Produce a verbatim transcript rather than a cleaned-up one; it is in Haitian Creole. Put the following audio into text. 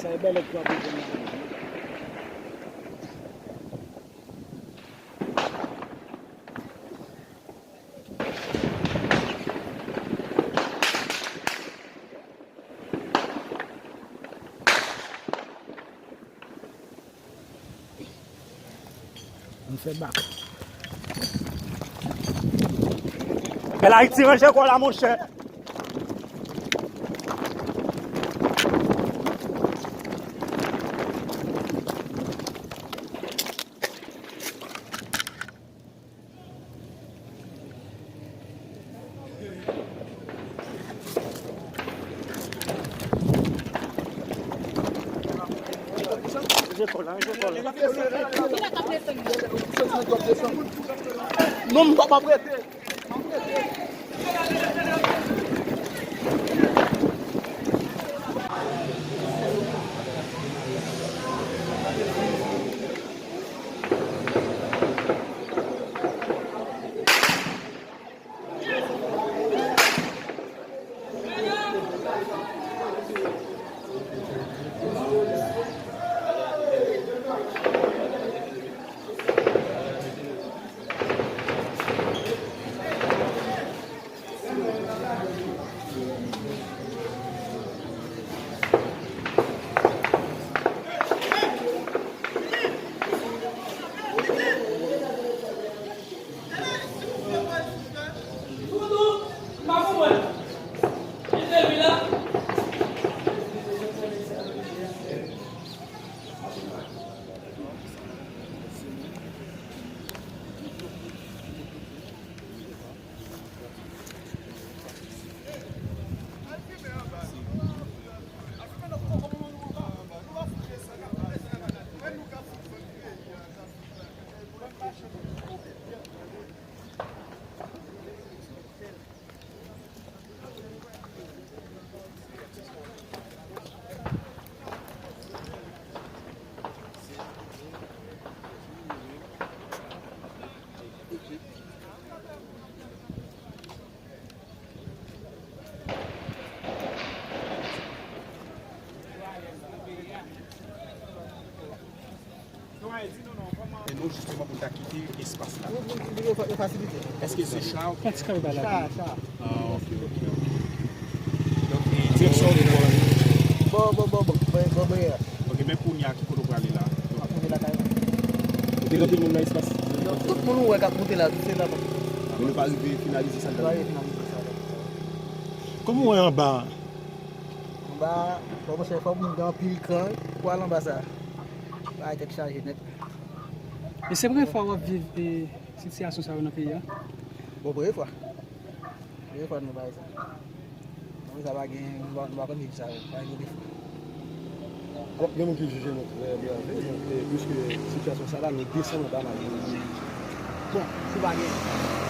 Sa e bèlèt pou ap jwenn la. Ann fè bak. Bèl Ayiti, ranje kò w la, monchè. Non, m pa, m ap rete. E nou jisteman pou n ta kite espas la. Wi, pou, pou, pou yo fa-, yo fasilite. Èske se cha ou byen? Cha, cha. Ah, ok, ok, ok. Donk, e, direksyon ou te nan? Bò, bò, bò, bò, bò, bò, bò, bò. Ok, men kounye a, ki kote w prale la? M ap monte lakay mwen. Ou te gen anpil moun nan espas? Non, tout moun ou wè k ap monte la, tout se la. Men nou pa rive finalize sa. Nou pa rive finalize sa. Kòman w wè anba a? Anba a, bon, monchè, fò moun gen anpil kran pou al anba sa. Bagay tèt chaje nèt. E se premye fwa w ap viv, e, sitiyasyon sa yo nan peyi a? Bon, premye fwa. Premye fwa nou bay sa. Bon, sa pa gen, nou pa, nou pa konn viv sa yo. Pa gen de fwa. Bon, gen moun ki jije nou trè byen anpil, men, e, piske sitiyasyon sa la, nou desann anba malere. Bon, si pa gen